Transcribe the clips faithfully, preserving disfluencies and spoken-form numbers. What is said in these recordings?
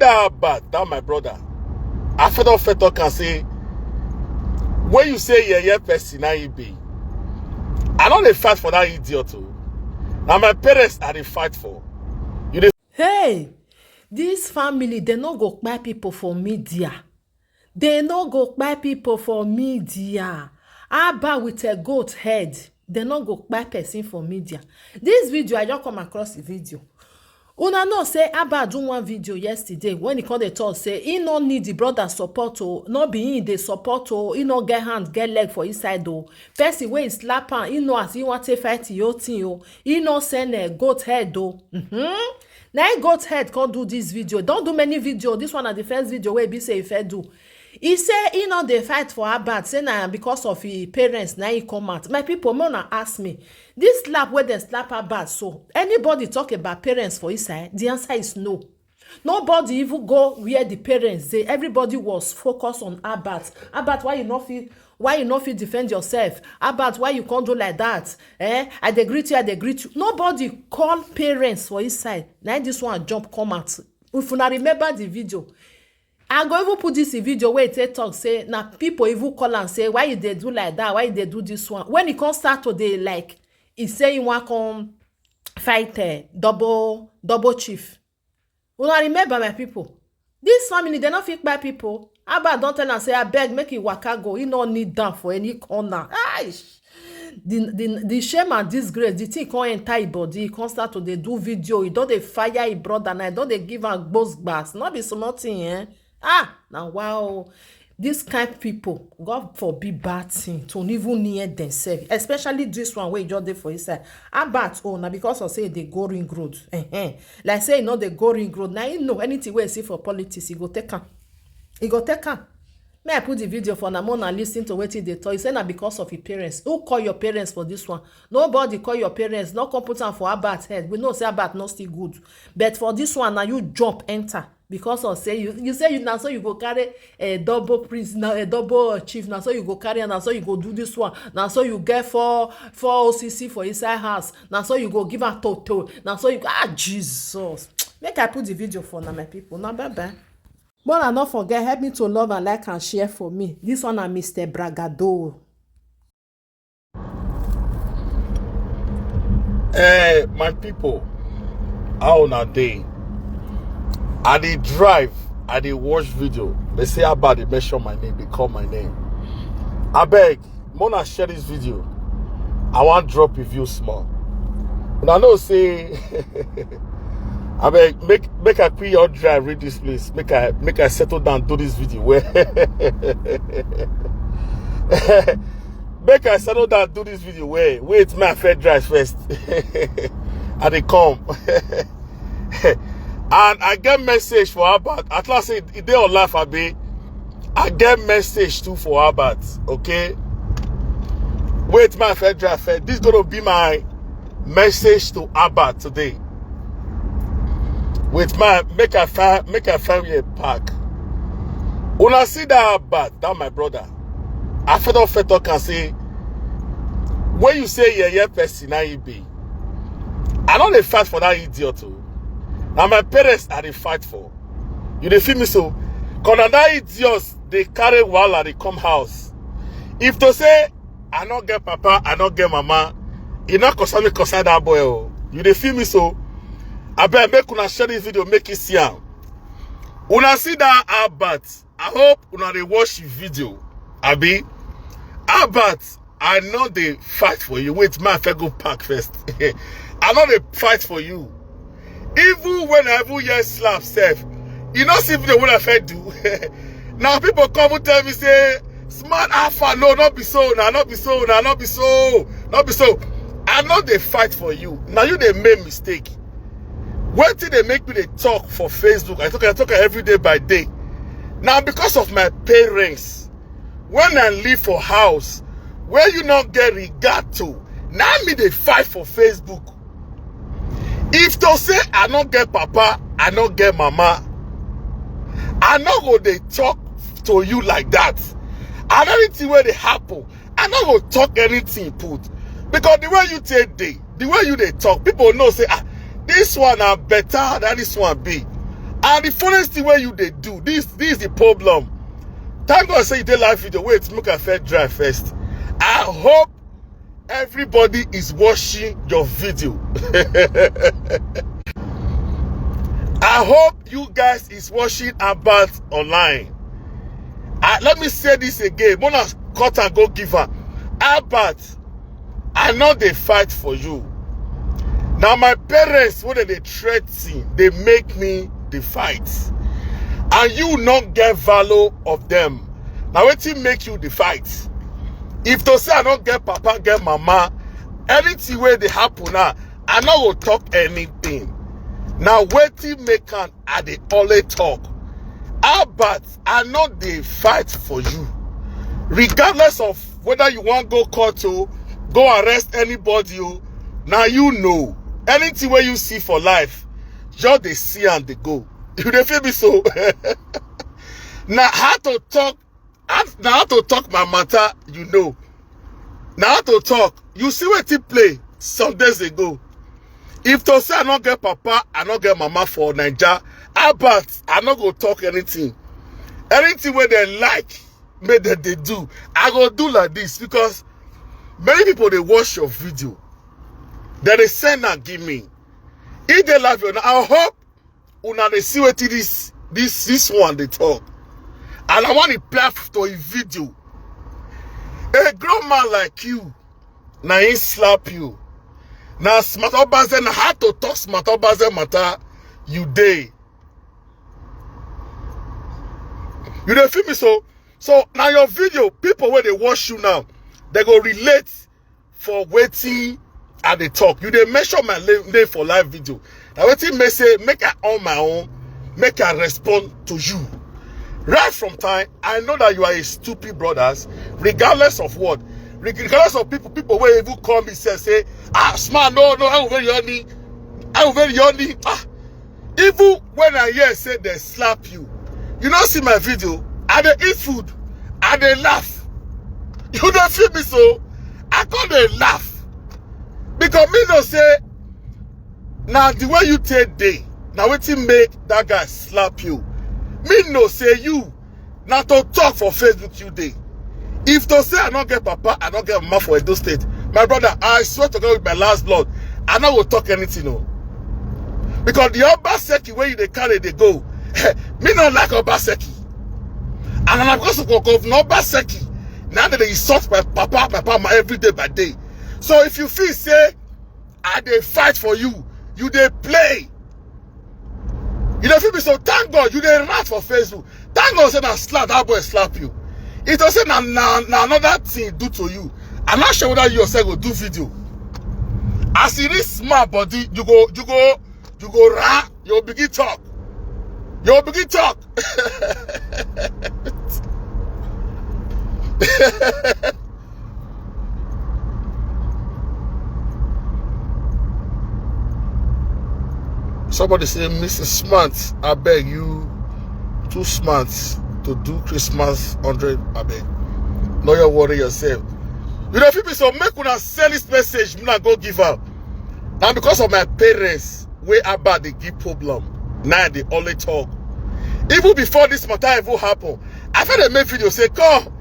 How bad that, my brother? I fed up, fed up and say, when you say yeah, yeah, person, now you be. I don't dey fight for that idiot. Oh. Now my parents are the fight for. You dey Hey, this family, they no go kpai people for media. They no go kpai people for media. Abba with a goat head, they no go kpai person for media. This video, I just come across the video. Una know say Abba do one video yesterday when he come dey talk say he no need the brother support o, no be him dey support o, he no get hand, get leg for inside o. Person wey he slap am, he know as he wan take fight him own thing o. He no send a goat head o. Mm-hmm. Na him goat head come do this video. Don do many video. This one na the first video wey be say he first do. He say he no dey fight for Albert. Say na because of his parents na he come out. My people, make una ask me. This slap wey dem slap Albert so, anybody talk about parents for inside? The answer is no. Nobody even go where the parents dey. Everybody was focused on Albert. Albert, why you no fit, why you no fit defend yourself? Albert, why you can't do like that? Eh? I dey greet you, I dey greet you. Nobody call parents for inside. Now this one jump come out. If una remember the video, I go even put this in video where they talk say na people even call and say, why you dey do like that? Why you dey do this one? When he come start to dey like, he say he wan come fight uh, double double chief. Una remember, my people, this family, they no fit kpai people. Abba don tell am say, abeg, make he waka go. He no need down for any corner. Aish. The, the, the shame and disgrace, the thing come enter his body. He come start to dey do video. He don dey fire his brother now. He don dey give am gbos gbas. No be small thing, eh? Ah, now wow. This kind people, God forbid bad thing to even near themselves, especially this one wey just dey for inside. Albert own na because of say they go ring road. Ehen. Like say e no dey go ring road. Now you know anything wey you see for politics, you go take am. You go take am. May I put the video for una, una listen to wetin they talk. You say na because of your parents. Who call your parents for this one? Nobody call your parents. No come put am for Albert head. We know say Albert no still good. But for this one, now you jump enter. Because of say you, you say you now so you go carry a double priest now, a double chief now so you go carry and now so you go do this one now so you get four four O C C for inside house now so you go give her toto now so you go, ah, Jesus. Make I put the video for now, my people. Now bye bye. But I not forget, help me to love and like and share for me. This one na Mister Bragado. Eh, my people, how una dey? I dey drive, I dey watch video. They say about they mention my name, they call my name. I beg, make una share this video. I wan drop a view small. Una know say I beg make make I quit your drive read this place. Make I make I settle down do this video well. Make I settle down do this video well. Wait, my fair drive first. And they come. And I get message for Albert. At last, it, it they all laugh at me. I get message too for Albert. Okay. Wait, my fair drive first. This gonna be my message to Albert today. Wait, my make I find make I find you a park. When I see that Albert, that my brother, I fed up fed up and say, when you say yeah, yeah, person, now you be. I don't dey fight for that idiot. Oh. Now my parents are the fight for. You dey feel me so? Cause na that idiot they carry wahala they come house. If to say I not get papa, I not get mama, e not concern me concern that boy. Oh. You dey feel me so? I bet make una share this video, make it see am. Una see that Albert. I hope una dey watch the video. Abi, Albert, I know they fight for you. Wait, my fair go park first. I know they fight for you. Even when I even hear slap self, you know see video what I fed do. Now people come and tell me say smart alpha, no, not be so, now not be so, now not be so, not be so. I know they fight for you. Now you they make mistake. Wetin dey make me dey talk for Facebook? I talk, I talk every day by day. Now because of my parents, when I live for house, where you not get regard to, now me they fight for Facebook. If to say I not get papa, I not get mama, I not go they talk to you like that. And anything where they happen, I not go talk anything put because the way you take day, the way you they talk, people know say ah, this one are better than this one be. And the funniest thing wey you dey do, this, this is the problem. Thank God say you dey live video. Wait, make I first dry first. I hope everybody is watching your video. I hope you guys is watching Albert online. Uh, let me say this again. Mona cut and go give her. Albert, I no dey fight for you. Na my parents wey dem dey threaten dey make me dey fight. And you no get value of them. Na wetin make you dey fight. If to say I no get papa, get mama, anything wey dey happen now, I no go talk anything. Na wetin make am I dey always talk. Albert, I no dey fight for you. Regardless of whether you wan go court o, go arrest anybody o, na you know. Anything wey you see for life, just dey see am dey go. You dey feel me so? Na how to talk, how, na how to talk my matter, you know. Na how to talk. You see wetin play some days ago. If to say I no get papa, I no get mama for Naija, Albert, I no go talk anything. Anything wey dem like, make dem dey do. I go do like this because many people dey watch your video. Dem dey send am give me. If dey live, I hope una dey see wetin this, this, this one dey talk. And I wan reply to a video. A grown man like you, na him slap you. Na smart obaze, na how to talk smart obaze matter you dey. You dey feel me so? So na your video, people wey dey watch you now, dem go relate for wetin I dey talk. You dey mention my la-, name for live video. Na wetin make say make I on my own, make I respond to you. Right from time, I know that you are a stupid brothers, regardless of what. Regardless of people, people wey even call me say, say, "Ah, smart, no, no, I will very only, I will very only, ah." Even when I hear say dem slap you, you no see my video. I dey eat food, I dey laugh. You dey feel me so? I come dey laugh. Because me know say na the way you take dey, na wetin make that guy slap you. Me know say you, na to talk for Facebook you dey. If to say I no get papa, I no get mama for Edo State, my brother, I swear to God with my last blood, I no go talk anything o. Because the Obaseki wey you dey carry dey go, me no like Obaseki. And na because of Governor Obaseki, now dem dey insult my papa, my papa every day by day. So if you feel say I dey fight for you, you dey play. You dey feel me so? Thank God you dey rant for Facebook. Thank God say na slap that boy slap you. If to say na, na, na another thing do to you, I'm not sure whether you yourself go do video. As you reach small body, you go, you go, you go run, you go begin talk. You go begin talk. Somebody say, "Missus Smart, I beg you, too smart to do Christmas hundred, I beg. No, you worry yourself." You know, people, so make una send this message, una go give up. Now, because of my parents, wey Abba dey give problem, now they only talk. Even before this matter even happen, I feel dey make video say, "Come,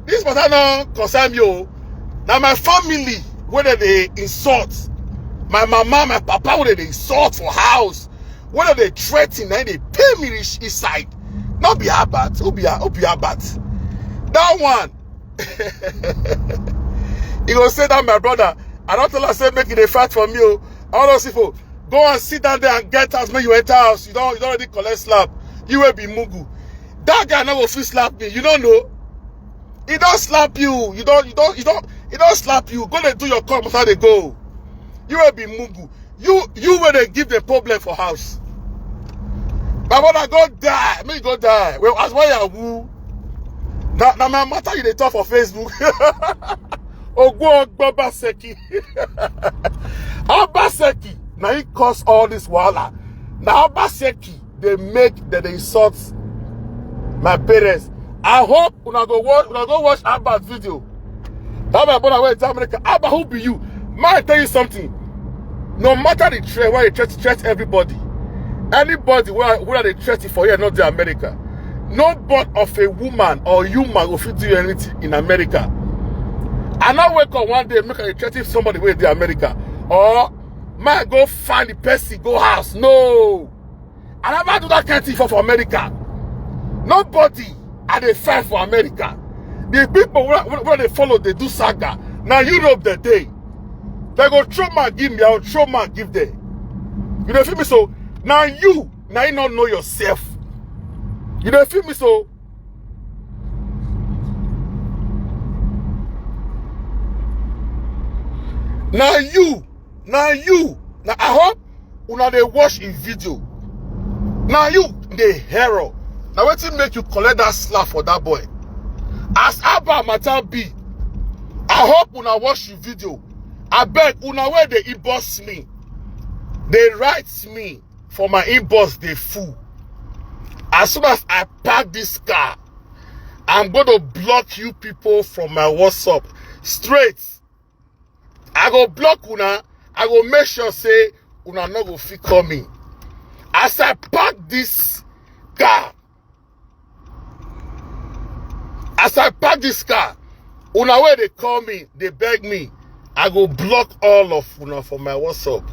this matter no concern me o. Na my family wey dem dey insult. My mama, my papa wey dem dey insult for house, wey dem dey threaten, na dey pay me reach inside." No be Albert, who be, who be Albert? That one, he go say that my brother, I don tell am say make he dey fight for me o. All those people, go and sit down there and get house, make you enter house. You don, you don already collect slap. You wey be mugu. That guy no go fit slap me. You don't know. He don slap you. You don, you don, you don, he don slap you. Go dey do your call, matter dey go. You wey be mugu. You, you wey dey give the problem for house. My brother, go die. Make you go die. Well, as why you woo? Na, na my matter you dey talk for Facebook. Ogwo Ogbo Baseki. Obaseki, na he cause all this wahala. Na Obaseki dey make dem dey insult my parents. I hope una go watch, una go watch Albert video. That my brother wey dey America. Abba, who be you? Man, I tell you something. No matter the threat, why you threat, threat everybody. Anybody wey, wey dey threaten for here, not the America. No born of a woman or human go fit do you anything in America. I now wake up one day, make I threaten somebody wey dey America. Or make I go find the person, go house. No. I never do that kind of thing for, for America. Nobody I dey find for America. The people wey, wey, wey dey follow, dey do saga. Na Europe dem dey. Dem go throw man give me, I go throw man give them. You dey feel me so? Na you, na you no know yourself. You dey feel me so? Na you, na you. Na, I hope una dey watch him video. Na you dey error. Na wetin make you collect that slap for that boy. As Abba matter be, I hope una watch the video. Abeg, una wey dey inbox me, dey write me for my inbox, dey full. As soon as I park this car, I'm going to block you people from my WhatsApp. Straight. I go block una. I go make sure say una no go fit call me. As I park this car, as I park this car, una wey dey call me, dey beg me, I go block all of una for my WhatsApp.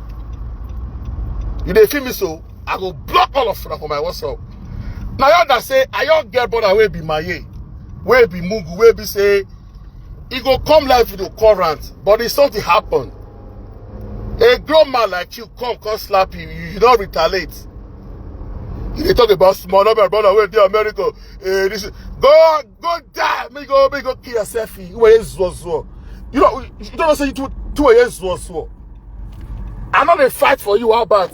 You dey feel me so? I go block all of una for my WhatsApp. Na you that say, I don get brother wey be Maye, wey be Mugu, wey be say, he go come live video, call rant, but if something happen, a grown man like you come, come slap you, you, you don't retaliate. You dey talk about small, no, my brother wey dey America. Eh, this, go, go die. Me go, me go kill yourself. You were zuo zuo. You know, you don't say you two, two were zuo zuo. I no dey fight for you. How about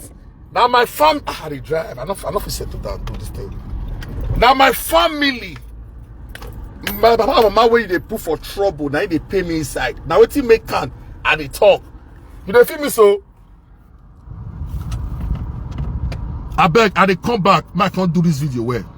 now? My fam, ah, I dey drive. I no, I no fit settle down do this thing. Now my family, my papa and mama wey dey put for trouble, now they pay me inside. Now wetin make am I dey talk. You dey feel me so? Abeg, I dey come back. Make I come do this video well.